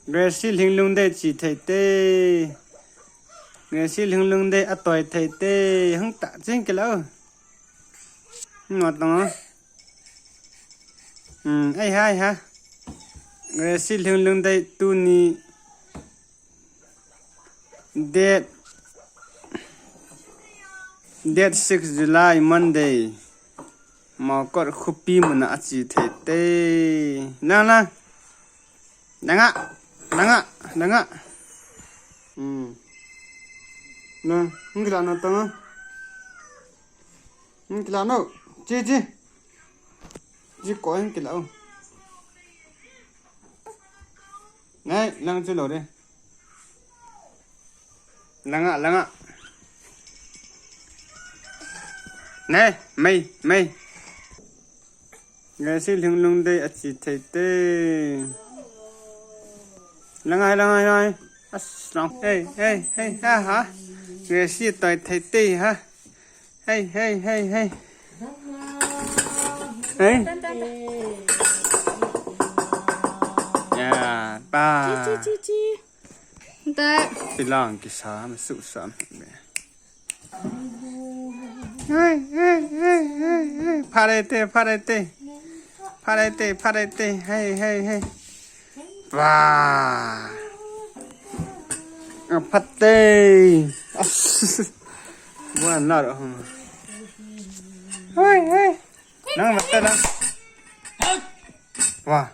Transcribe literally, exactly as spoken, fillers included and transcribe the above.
Gracie Lhinglungdei chi thei te. Gracie Lhinglungdei atoi thei te. Hung ta ching kilo. Ngo tong. Hmm, ei hai ha. Gracie Lhinglungdei tuni date, date six July, Monday. Mokot khopi muna achi thei te. Lang lang. Langa. Langa. Langa. Hmm. Na, hung kila na tanga. Hung kila no. Chi chi. Chi ko hung kila o. Nei, lang chi lo de. Langa, langa. Nei, mei, mei. Gracie Lhinglungdei achi thei te. Langai, langai, langai. As, long. Hey, hey, hey, ha, ha. Gracie toi thei te, ha. Hey, hey, hey, hey. Hey. Ya, pa. Chi, chi, chi, chi. Dai. Silang kisa, masu sam. Hey, hey, hey, hey, hey. Pharete, pharete. Pharete, pharete. Hey, hey, hey. Wah. Phate. Buan lar. Hey, hey. Nang mata lang. Wah.